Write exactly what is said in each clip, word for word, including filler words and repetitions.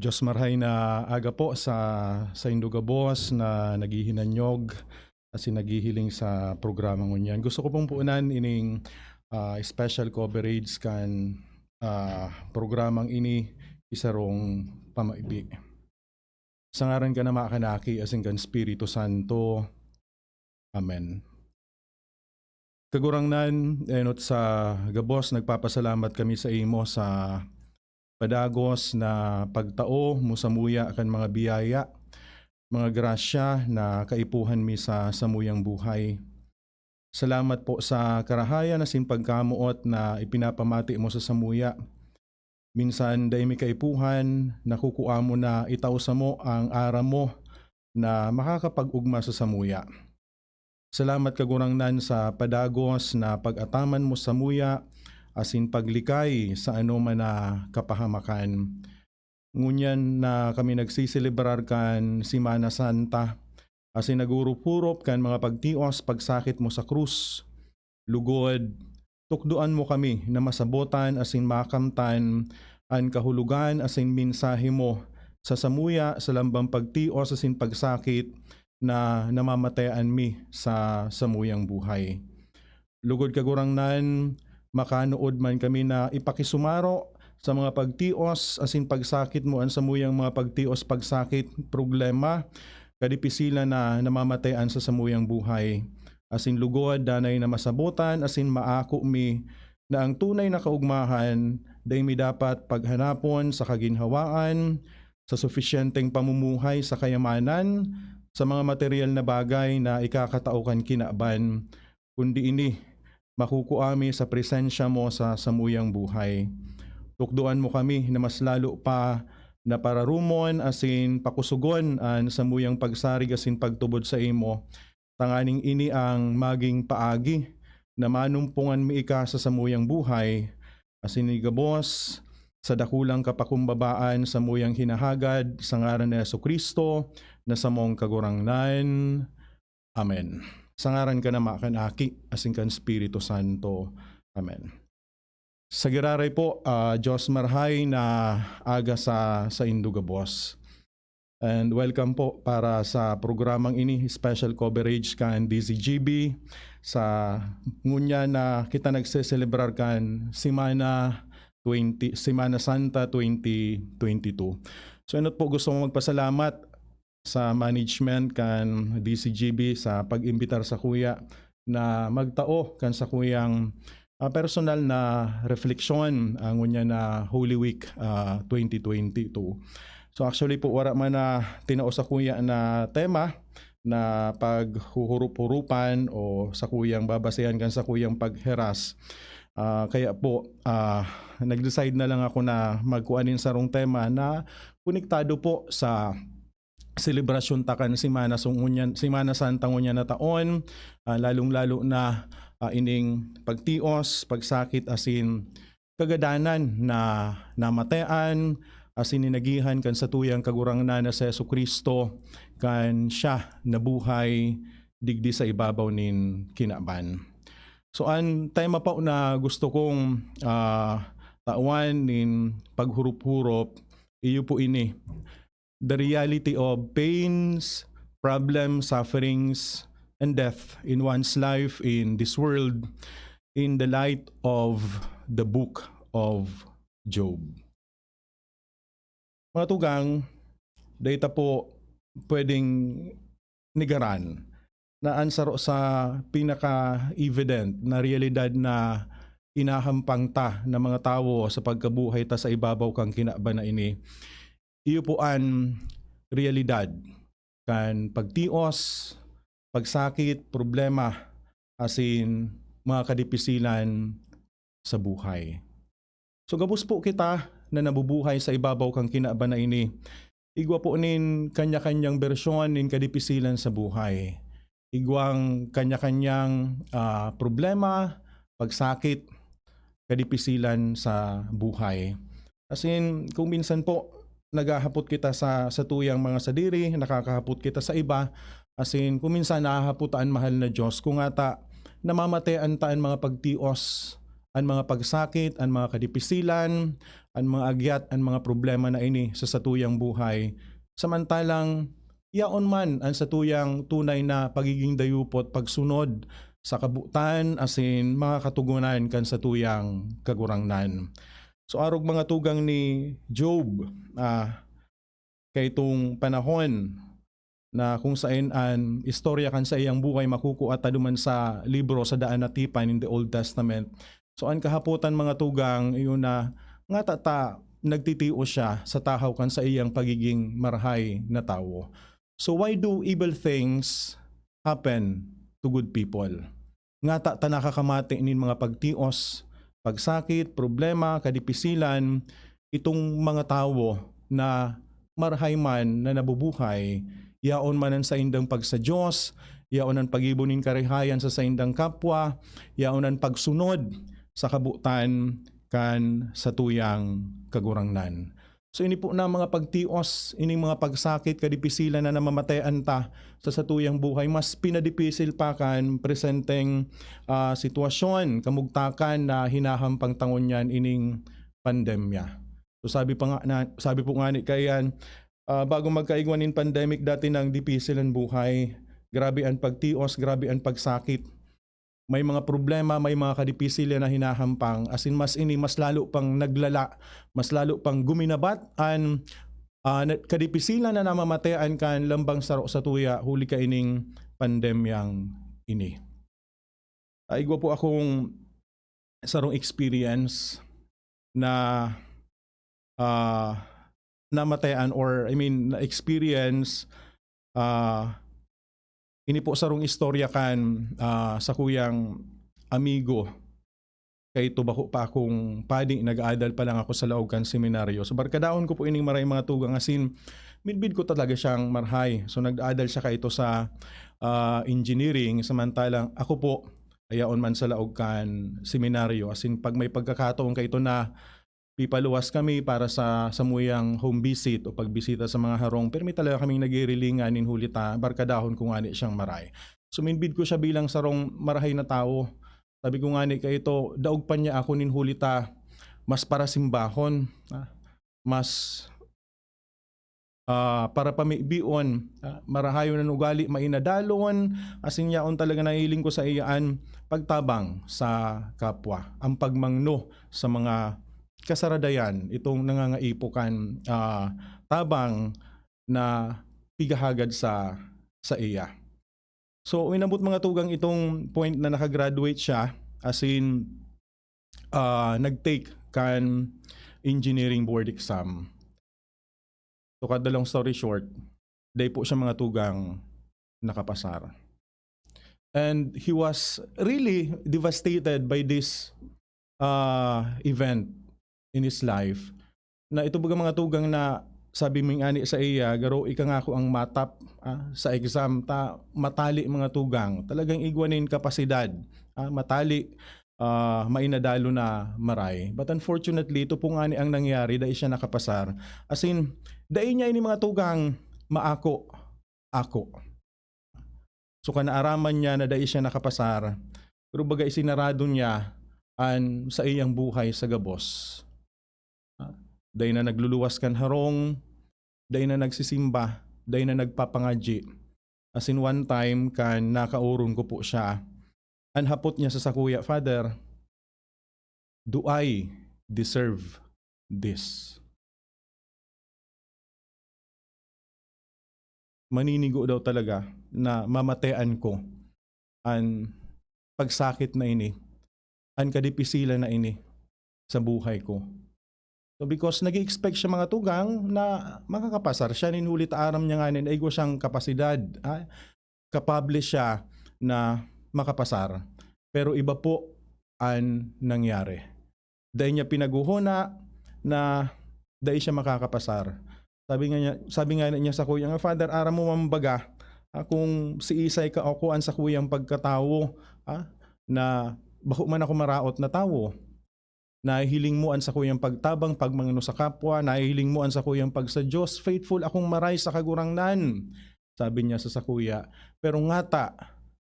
Diyos marhay na aga po sa saindo gabos na naghihinanyog asin naghihiling sa programa ngunyan. Gusto ko pong puunan ining, ah, special coverage kan, ah, programang ini, isarong pamaibi. Sa ngaran kan Ama, kan Aki, asin kan Espiritu Santo. Amen. Kagurangnan, enot sa gabos, nagpapasalamat kami sa imo sa padagos na pagtao mo samuya kan mga biyaya, mga grasya na kaipuhan mi sa samuyang buhay. Salamat po sa karahayan asin pagkamoot na ipinapamati mo sa samuya. Minsan, dai mi kaipuhan, nakukua mo na itao samo ang aram mo na makakapag-ogma sa samuya. Salamat, Kagurangnan, sa padagos na pag-ataman mo samuya asin paglikay sa anoman na kapahamakan. Ngunyan na kami nagseselebrar kan Semana Santa, asin naghurup-hurup kan mga pagtios, pagsakit mo sa krus. Lugod, tukdoan mo kami na masabotan asin makamtan an kahulogan asin mensahe mo sa samuya sa lambang pagtios asin pagsakit na namamatean mi sa samuyang buhay. Lugod, Kagurangnan, makanood man kami na ipakisumaro sa mga pagtios asin pagsakit mo an samuyang mga pagtios, pagsakit, problema, kadipisilan na namamatean sa samuyang buhay. Asin lugod, danay na masabotan asin maako mi na ang tunay na kaogmahan dai mi dapat paghanapon sa kaginhawaan, sa sufisyenteng pamumuhay sa kayamanan, sa mga materyal na bagay na ikakatao kan kinaban, kundi ini, makukua mi sa presensya mo sa samuyang buhay. Tukdoan mo kami na mas lalo pa na pararumon asin pakusogon an samuyang pagsarig asin pagtubod saimo, tanganing ini ang magin paagi na manumpongan mi ika sa samuyang buhay, asin igabos sa dakulang kapakumbabaan samuyang hinahagad sa ngaran ni Jesu-Cristo na samong Kagurangnan. Amen. Sa ngaran kan Ama, kan Aki, asin kan Espiritu Santo. Amen. Sa giraray po, ah, Diyos marhay na aga sa saindo gabos. And welcome po para sa programang ini, special coverage kan D Z G B sa ngunyan na kita nagseselebrar kan Semana twenty, Semana Santa twenty twenty-two. So, enot po, gusto ko magpasalamat sa management kan D Z G B sa pag-imbitar sakuya na magtao kan sakuyang, ah, personal na refleksyon, ah, ngunyan na Holy Week, ah, twenty twenty-two. So, actually po, wara man na tinao sakuya na tema na paghuhurup-hurupan o sakuyang babasehan kan sakuyang pagheras. Ah, kaya po, ah, nag-decide na lang ako na magkua nin sarong tema na konektado po sa selebrasyon ta kan Semana, so ngunyan, Semana Santa ngunyan na taon, ah, lalong-lalo na, ah, ining pagtios, pagsakit asin kagadanan na namatean asin inagihan kan satuyang Kagurangnan na si Jesu-Cristo, kan siya nabuhay digdi sa ibabaw nin kinaban. So, an tema po na gusto kong, ah, tawan nin paghurup-hurup, iyo po ini, the reality of pains, problems, sufferings, and death in one's life in this world in the light of the book of Job. Mga tugang, dai ta po pwedeng negaran na an saro sa pinaka-evident na realidad na inahampang ta na mga tawo sa pagkabuhay ta sa ibabaw kan kinaban na ini, iyo po an realidad kan pagtios, pagsakit, problema, asin mga kadipisilan sa buhay. So, gabos po kita na nabubuhay sa ibabaw kan kinaban na ini. Igwa po nin kanya-kanyang bersyon nin kadipisilan sa buhay. Igwang kanya-kanyang, ah, problema, pagsakit, kadipisilan sa buhay. As in, kung minsan po, naghahapot kita sa, sa tuyang mga sadiri, nakakahapot kita sa iba. As in, kung minsan nahahapot ta an mahal na Diyos, kung ata namamatean ta an mga pagtios, an mga pagsakit, an mga kadipisilan, an mga agyat, an mga problema na ini sa satuyang buhay. Samantalang yaon man an satuyang tunay na pagiging dayupot, pagsunod sa kabotan asin mga katogonan kan satuyang Kagurangnan. So, arog mga tugang ni Job, ah, kaitong panahon na kung saen an istorya kan saiyang buhay makukua ta duman sa libro sa Daan na Tipan in the Old Testament. So, an kahapotan, mga tugang, iyo na ngata ta nagtitios siya sa tahaw kan saiyang pagiging marahay na tawo. So, why do evil things happen to good people? Ngata ta nakakamati nin mga pagtios, pagsakit, problema, kadipisilan, itong mga tawo na marahay man na nabubuhay, yaon man an saindang pagsa-Dios, yaon an paggibo nin karahayan sa saindang kapwa, yaon an pagsunod sa kabotan kan satuyang Kagurangnan. So, ini po na mga pagtios, ining mga pagsakit, kadipisilan na namamatean ta sa satuyang buhay, mas pinadipisil pa kan presenteng, ah, sitwasyon, kamugtakan na hinahampang ta ngunyan ining pandemya. So, sabi pa nga na, sabi po ngani kaiyan, ah, bago magkaigwa nin pandemic, dati nang dipisil an buhay. Grabe an pagtios, grabe an pagsakit. May mga problema, may mga kadipisilan na hinahampang. Asin mas ini, mas lalo pang naglala, mas lalo pang guminabat an, ah, na, kadipisilan na namamatean kan lambang saro satuya huli kaining pandemyang ini. Ah, igwa po akong sarong experience na, ah, namatean or, I mean, na-experience, ah, ini po sarong istorya kan, ah, sakuyang amigo. Kaito bako pa akong padi, nag-aadal pa lang ako sa laog kan seminaryo. So, barkadahon ko po ining maray mga tugang, asin midbid ko talaga siyang marahay. So, nag-aadal siya kaito sa, ah, engineering, samantalang ako po, ayaon man sa laog kan seminaryo. Asin pag may pagkakataon kaito na pipaluwas kami para sa samuyang home visit o pagbisita sa mga harong, pirmi talaga kaming nagirilingan nin huli ta barkadahon ko ngani siyang maray. So, minbid ko siya bilang sarong marahay na tawo. Sabi ko ngani kaito, daog pa niya ako nin huli ta mas parasimbahon, ah, mas, ah, parapamibion, ah, marahayon an ugali, mainadalon, asin yaon talaga nahihiling ko sa iya an pagtabang sa kapwa, ang pagmangno sa mga kasaradayan, itong nangangaipo kan, ah, tabang na pigahagad sa, sa iya. So, inabot mga tugang itong point na naka-graduate siya, as in, ah, nag-take kan engineering board exam. To cut the long story short, dai po siya mga tugang nakapasar. And he was really devastated by this, ah, event in his life. Na ito baga mga tugang na sabi mi ngani sa iya, "Garo, ika ngako ang matap, ah, sa exam, ta matali mga tugang." Talagang igwa nin kapasidad, ah, matali, ah, mainadalo na maray. But unfortunately, ito po ngani ang nangyari, dai siya nakapasar. As in, dai niya ini mga tugang maako, ako. So, kanaaraman niya na dai siya nakapasar, pero baga isinarado niya an saiyang buhay sa gabos. Ah, dai na nagluluwas kan harong, dai na nagsisimba, dai na nagpapangadyi. As in, one time, kan nakaoron ko po siya, an hapot niya sa sakuya, "Father, do I deserve this?" Maninigo daw talaga na mamatean ko an pagsakit na ini, an kadipisilan na ini sa buhay ko. So, because nag-i-expect siya mga tugang na makakapasar siya, nin huli ta aram niya ngani na igwa siyang kapasidad, ah, kapable siya na makapasar. Pero iba po an nangyari. Dai niya pinaghohona na dai siya makakapasar. Sabi nga niya, sabi nga niya sakuya nga, "Father, aram mo man baga, ah, kung siisay ka o kuan sakuyang pagkatawo, ah, na bako man ako maraot na tawo. Nahihiling mo an sakuyang pagtabang, pagmangno sa kapwa, nahihiling mo an sakuyang pagsa-Dios. Faithful akong maray sa Kagurangnan," sabi niya sa sakuya. Pero ngata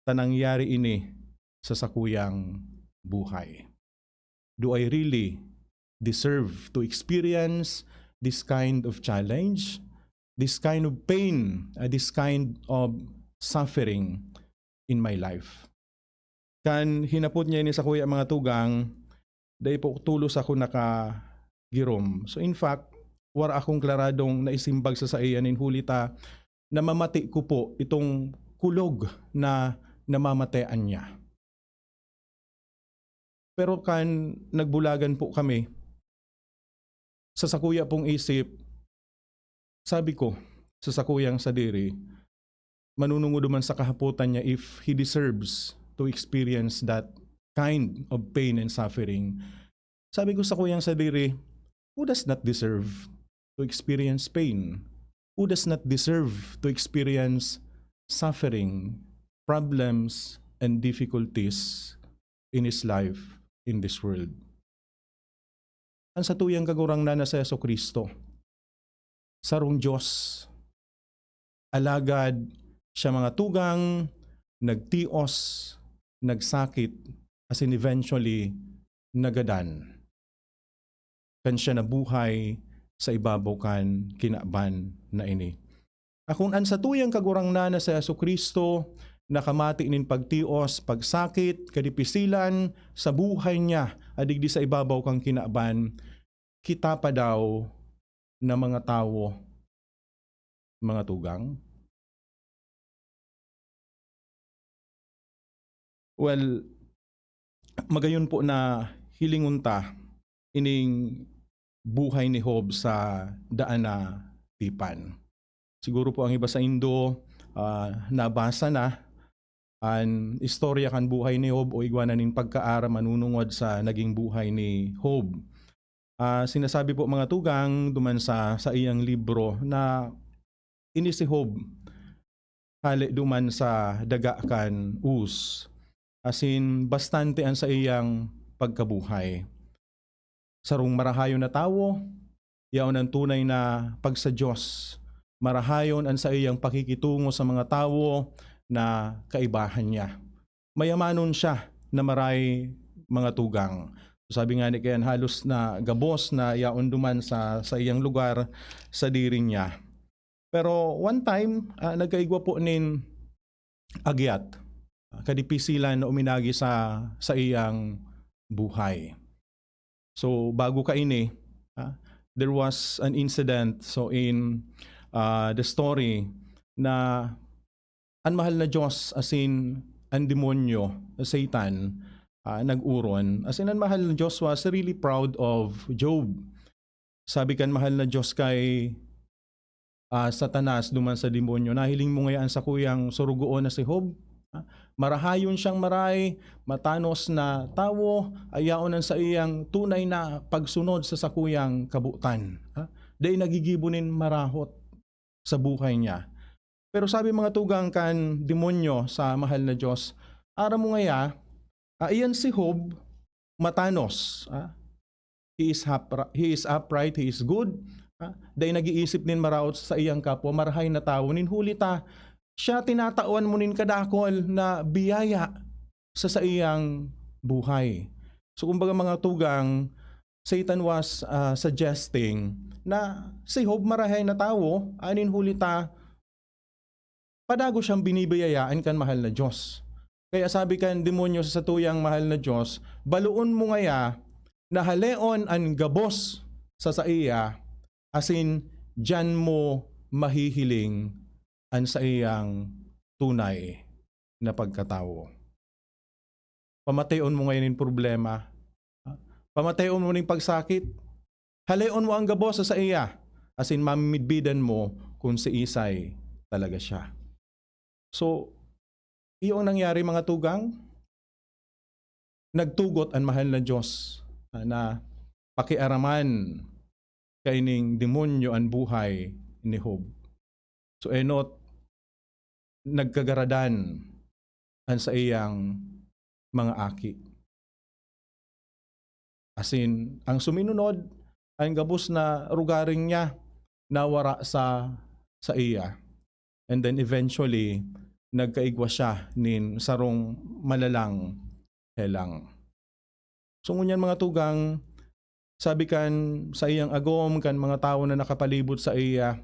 ta nangyari ini sa sakuyang buhay. Do I really deserve to experience this kind of challenge, this kind of pain, uh, this kind of suffering in my life. Kan hinapot niya ini sakuya, mga tugang, dai po tolos ako nakagirom. So, in fact, wara akong klaradong naisimbag sa saiya nin huli ta namamati ko po itong kulog na namamatean niya. Pero kan nagbulagan po kami, sa sakuya pong isip, sabi ko sa sakuyang sadiri, manunungod duman sa kahapotan niya if he deserves to experience that kind of pain and suffering. Sabi ko sa sakuyang sadiri, who does not deserve to experience pain? Who does not deserve to experience suffering, problems, and difficulties in his life in this world? Ang satuyang Kagurangnan na si Jesu-Cristo, sarong Dios. Alagad siya, mga tugang, nagtios, nagsakit, asin eventually, nagadan. Kan siya nabuhay sa ibabaw kan kinaban na ini. Akon an satuyang Kagurangnan na si Jesu-Cristo nakamati nin pagtios, pagsakit, kadipisilan sa buhay niya, adigdi sa ibabaw kan kinaban, kita pa daw na mga tawo, mga tugang? Well, magayon po na hilingon ta ining buhay ni Job sa daan na tipan. Siguro po ang iba saindo, ah, nabasa na an istorya kan buhay ni Job o igwa na nin pagkaaram manunungod sa naging buhay ni Job. Ah, sinasabi po, mga tugang, duman sa saiyang libro na ini si Job hale duman sa daga kan Uz, asin bastante an saiyang pagkabuhay. Sarong marahayon na tawo, yaon an tunay na pagsa-Dios. Marahayon an saiyang pakikitungo sa mga tawo na kaibahan niya. Mayamanon siya na maray, mga tugang. So, sabi nga ni Ken, halos na gabos na yaon duman sa saiyang lugar, sadiri niya. Pero one time, ah, nagkaigwa po nin agyat, ah, kadipisilan na uminagi sa saiyang buhay. So, bago kaini, ah, there was an incident. So, in, ah, the story na an mahal na Diyos, asin an demonyo, Satan, ah, nag-oron. Asin an mahal na Diyos was really proud of Job. Sabi kan mahal na Diyos kay, ah, Satanas duman sa demonyo, "Nahiling mo ngaya an sakuyang sorogoon na si Job? Ah, marahayon siyang maray, matanos na tawo, ayaon an saiyang tunay na pagsunod sa sakuyang kabotan. Ah, dai nagigibo nin marahot sa buhay niya." Pero sabi, mga tugang, kan demonyo sa mahal na Diyos, "Aram mo ngaya, ah, iyan si Job, matanos, ah. He is hapra-, he is upright, he is good, ah. Dai nag-iisip nin maraot sa iyang kapwa, marahay na tawo, nin huli ta, siya tinatawan mo nin kadakol na biyaya sa saiyang buhay." So, kumbaga, mga tugang, Satan was, ah, suggesting na si Job marahay na tawo, anin huli ta, padagos siyang binibiyayaan kan mahal na Diyos. Kaya sabi kan demonyo sa satuyang mahal na Diyos, "Baloon mo ngaya na haleon an gabos sa saiya, asin diyan mo mahihiling an saiyang tunay na pagkatawo." Pamateon mo ngayon nin problema. Pamateon mo nin pagsakit. Haleon mo ang gabos sa saiya, asin mamimidbidan mo kun siisay talaga siya. So, iyo ang nangyari, mga tugang. Nagtugot an mahal na Diyos, ah, na pakiaraman kaining demonyo an buhay ni Job. So, enot, nagkagaradan an saiyang mga aki. Asin, ang suminunod, ang gabos na rogaring niya nawara sa saiya. And then eventually, nagkaigwa siya nin sarong malalang helang. So, ngunyan, mga tugang, Sabi kan saiyang agom, kan mga tawo na nakapalibot saiya,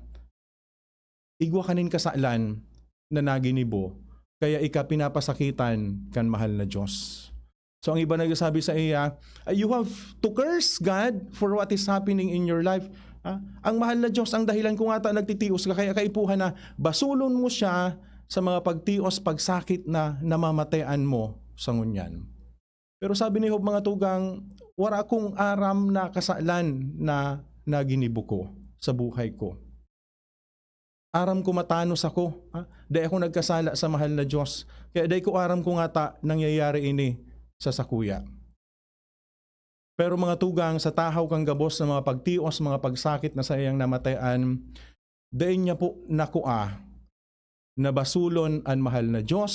"Igwa ka nin kasalan na naginibo, kaya ika pinapasakitan kan mahal na Diyos." So, ang iba nagsasabi saiya, "Ah, you have to curse God for what is happening in your life." Ah, ang mahal na Diyos ang dahilan kung ata nagtitios ka, kaya kaipuhan na basulon mo siya sa mga pagtios, pagsakit na namamatean mo sa ngunyan. Pero sabi ni Job, mga tugang, "Wara akong aram na kasalan na naginibo ko sa buhay ko. Aram ko matanos ako, ha? Dai ako nagkasala sa mahal na Diyos. Kaya dai ko aram kung ata nangyayari ini sa sakuya." Pero mga tugang, sa tahaw kan gabos na mga pagtios, mga pagsakit na saiyang namatayan, dai niya po nakua na basulon an mahal na Diyos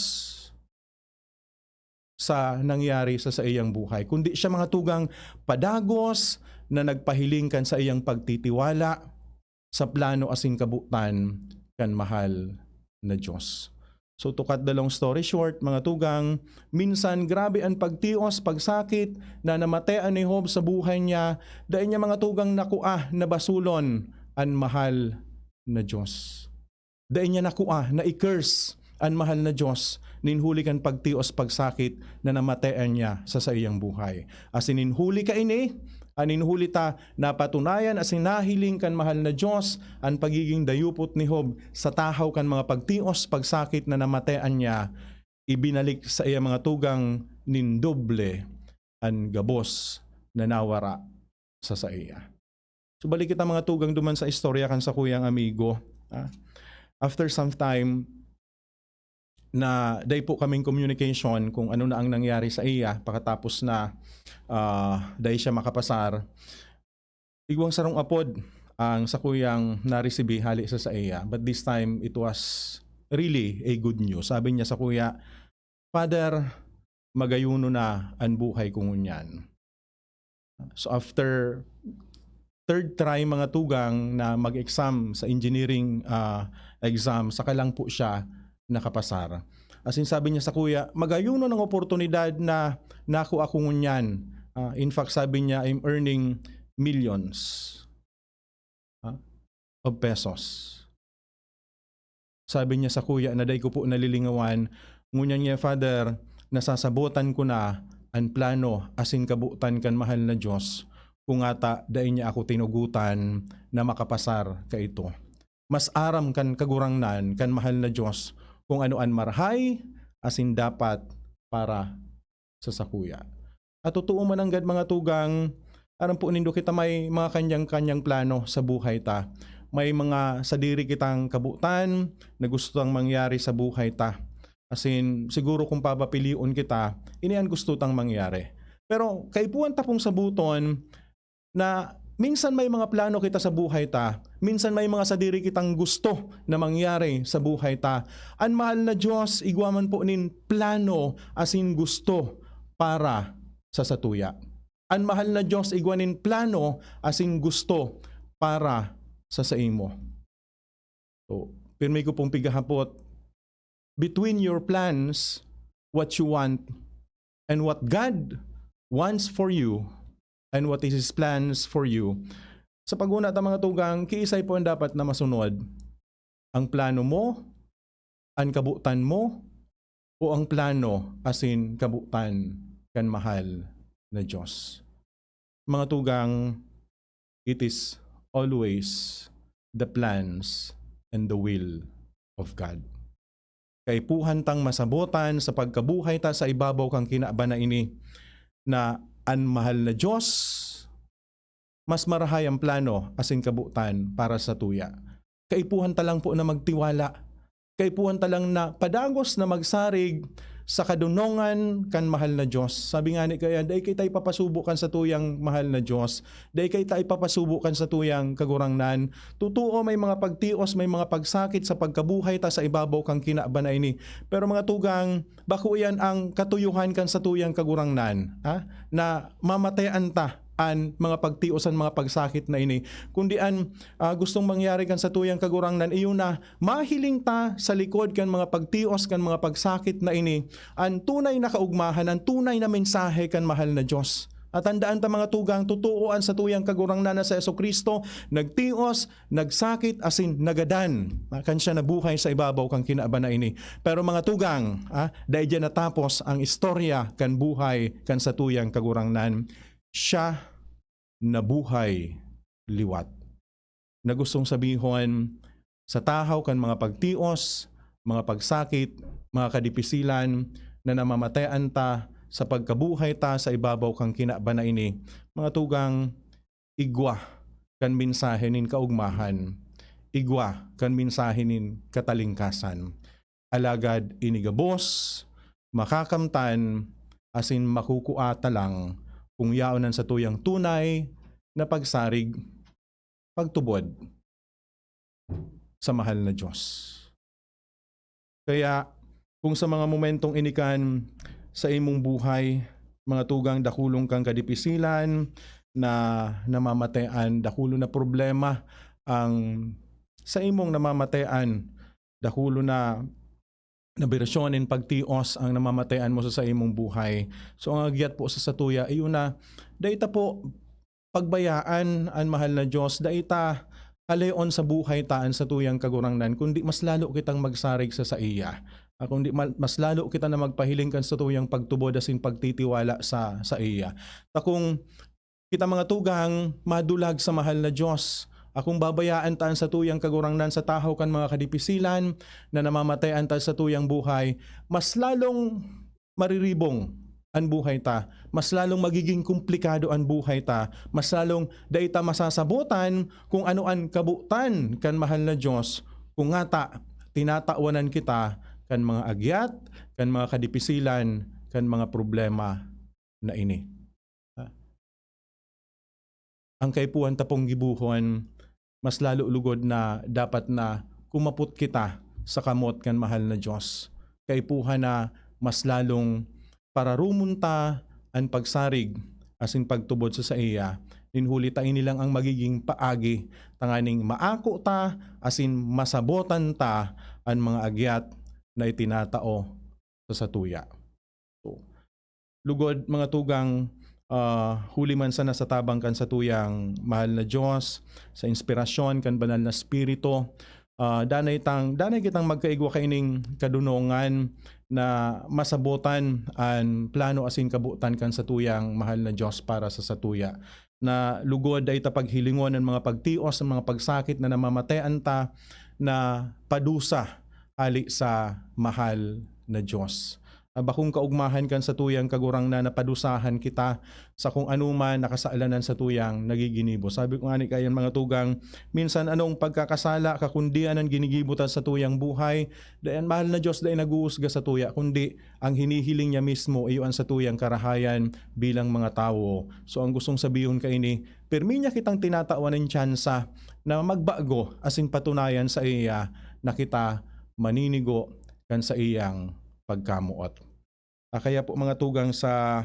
sa nangyari sa saiyang buhay, kundi siya, mga tugang, padagos na nagpahiling kan saiyang pagtitiwala sa plano asin kabotan kan mahal na Diyos. So, to cut the long story short, mga tugang, minsan grabe an pagtios, pagsakit na namatean ni Job sa buhay niya, dai niya, mga tugang, nakua na basulon an mahal na Diyos. Dai niya nakua na i-curse an mahal na Diyos nin huli kan pagtios, pagsakit na namatean niya sa saiyang buhay. Asin nin huli kaini, anin huli ta, napatunayan asin nahiling kan mahal na Diyos an pagiging dayupot ni Job sa tahaw kan mga pagtios, pagsakit na namatean niya, ibinalik sa iya, mga tugang, nin doble an gabos na nawara sa saiya. So, balik kita, mga tugang, duman sa istorya kan sakuyang amigo, ah. After some time, na dai po kaming communication kung ano na ang nangyari sa iya pakatapos na, ah, dai siya makapasar. Igwang sarong apod ang sakuyang naresibi hali sa saiya, but this time it was really a good news. Sabi niya sakuya, "Father, magayuno na an buhay ko ngunyan." So, after third try, mga tugang, na mag-exam sa engineering, ah, exam, saka lang po siya nakapasar. As in, sabi niya sakuya, "Magayuno ang oportunidad na nako ako ngunyan." Ah, in fact, sabi niya, "I'm earning millions, ah, of pesos." Sabi niya sakuya na dai ko po nalilingawan, ngunyan nga, Father, nasasabotan ko na an plano asin kabotan kan mahal na Diyos, kung ata dai niya ako tinugotan na makapasar kaito. Mas aram kan Kagurangnan, kan mahal na Diyos, kung ano an marahay asin dapat para sa sakuya. At totoo man nanggad, mga tugang, aram po nindo, kita may mga kanyang-kanyang plano sa buhay ta. May mga sadiri kitang kabotan na gusto tang mangyari sa buhay ta. As in, siguro kung papapilion kita, ini an gusto tang mangyari. Pero kaipuhan ta pong saboton na minsan may mga plano kita sa buhay ta, minsan may mga sadiri kitang gusto na mangyari sa buhay ta. An mahal na Diyos igwa man po nin plano asin gusto para sa satuya. An mahal na Diyos igwa nin plano asin gusto para sa saimo. So, pirmi ko pong pighahapot, between your plans, what you want, and what God wants for you, and what is His plans for you, sa pag-una ta, mga tugang, kiisay po ang dapat na masunod? Ang plano mo, an kabotan mo, o ang plano asin kabotan kan mahal na Diyos? Mga tugang, it is always the plans and the will of God. Kaipuhan tang masabotan sa pagkabuhay ta sa ibabaw kan kinaban na ini, na an mahal na Diyos, mas marahay ang plano asin kabotan para sa tuya. Kaipuhan ta lang po na magtiwala. Kaipuhan ta lang na padagos na magsarig sa kadunongan kan mahal na Diyos. Sabi nga ni kaya, dai kita ipapasubo kan satuyang mahal na Diyos. Dai kita ipapasubo kan satuyang Kagurangnan. Totoo, may mga pagtios, may mga pagsakit sa pagkabuhay ta sa ibabaw kan kinaban na ini. Pero, mga tugang, bako iyan ang katuyohan kan satuyang Kagurangnan, ha? Na mamatean ta an mga pagtios, an mga pagsakit na ini. Kundi an, ah, gustong mangyari kan satuyang Kagurangnan, iyo na mahiling ta sa likod kan mga pagtios, kan mga pagsakit na ini, an tunay na kaugmahan, an tunay na mensahe kan mahal na Diyos. At tandaan ta, mga tugang, totoo an satuyang Kagurangnan na si Jesu-Cristo, nagtios, nagsakit, asin nagadan. Kan siya nabuhay sa ibabaw kan kinaban na ini. Pero, mga tugang, ah, dai diyan natapos ang istorya kan buhay kan satuyang Kagurangnan. Siya nabuhay liwat. Na gustong sabihon, sa tahaw kan mga pagtios, mga pagsakit, mga kadipisilan na namamatean ta sa pagkabuhay ta sa ibabaw kan kinaban na ini, mga tugang, igwa kan mensahe nin kaogmahan, igwa kan mensahe nin katalingkasan. Alagad ini gabos, makakamtan, asin makukua ta lang kung yaon an satuyang tunay na pagsarig, pagtubod sa mahal na Diyos. Kaya, kung sa mga momentong ini kan sa imong buhay, mga tugang, dakulong kang kadipisilan na namamatean, dakulon na problema ang sa imong namamatean, dakulon na, na bersyon nin pagtios ang namamatean mo sa, sa imong buhay. So, ang agyat po sa satuya, iyo na, dai ta po pagbayaan an mahal na Diyos, dai ta haleon sa buhay ta an satuyang Kagurangnan, kundi mas lalo kitang magsarig sa saiya. Ah, kundi mal-, mas lalo kita na magpahiling kan satuyang pagtubod asin pagtitiwala sa, sa iya. Ta kung kita, mga tugang, madulag sa mahal na Diyos, akong babayaan ta an satuyang Kagurangnan sa tahaw kan mga kadipisilan na namamatean ta satuyang buhay, mas lalong mariribong an buhay ta, mas lalong magiging komplikado an buhay ta, mas lalong dai ta masasabotan kung ano an kabotan kan mahal na Diyos, kung ngata tinatawanan kita kan mga agyat, kan mga kadipisilan, kan mga problema na ini. Ah. Ang kaipuhan ta pong gibohon, mas lalo lugod na dapat na kumapot kita sa kamot kan mahal na Diyos. Kaipuhan na mas lalong pararumon ta an pagsarig asin pagtubod sa saiya, nin huli ta ini lang ang magiging paagi tanganing maako ta asin masabotan ta an mga agyat na itinatao sa satuya. So, lugod, mga tugang, ah, huli man sana sa tabang kan satuyang mahal na Diyos, sa inspirasyon kan Banal na Espiritu, ah, danay tang-, danay kitang magkaigwa kaining kadunongan na masabotan an plano asin kabotan kan satuyang mahal na Diyos para sa satuya. Na lugod, dai ta paghilingon an mga pagtios, an mga pagsakit na namamatean ta na padusa hali sa mahal na Diyos. Ah, bakong kaogmahan kan satuyang Kagurangnan na padusahan kita sa kung ano man na kasalan an satuyang nagiginibo. Sabi ko ngani kaiyan, mga tugang, minsan anong pagkakasala, kakundian an ginigibo ta sa satuyang buhay, dai an mahal na Diyos dai naghuhusga satuya, kundi ang hinihiling niya mismo iyo an satuyang karahayan bilang mga tawo. So, ang gustong sabihon kaini, pirmi niya kitang tinatawan nin tsansa na magbago asin patunayan saiya na kita maninigo kan saiyang pagkamoot. Ah, kaya po, mga tugang, sa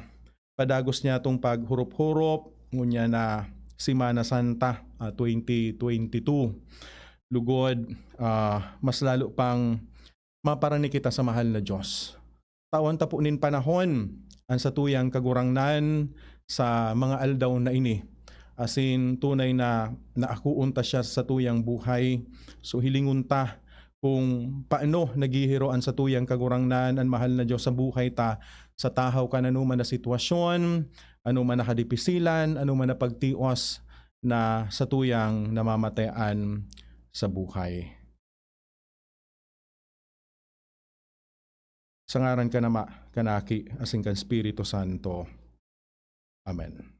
padagos niyatong paghurop-hurop ngunyan na Semana Santa, ah, twenty twenty-two, lugod, ah, mas lalo pang maparani kita sa mahal na Diyos. Tawan ta po nin panahon an satuyang Kagurangnan sa mga aldaw na ini, asin tunay na naakoon ta siya sa satuyang buhay. So, hilingon ta kung paano naghihiro an satuyang Kagurangnan, an mahal na Diyos, sa buhay ta, sa tahaw kan anoman na sitwasyon, anoman na kadipisilan, anoman na pagtios na satuyang namamatean sa buhay. Sa ngaran kan Ama, kan Aki, asin kan Espiritu Santo. Amen.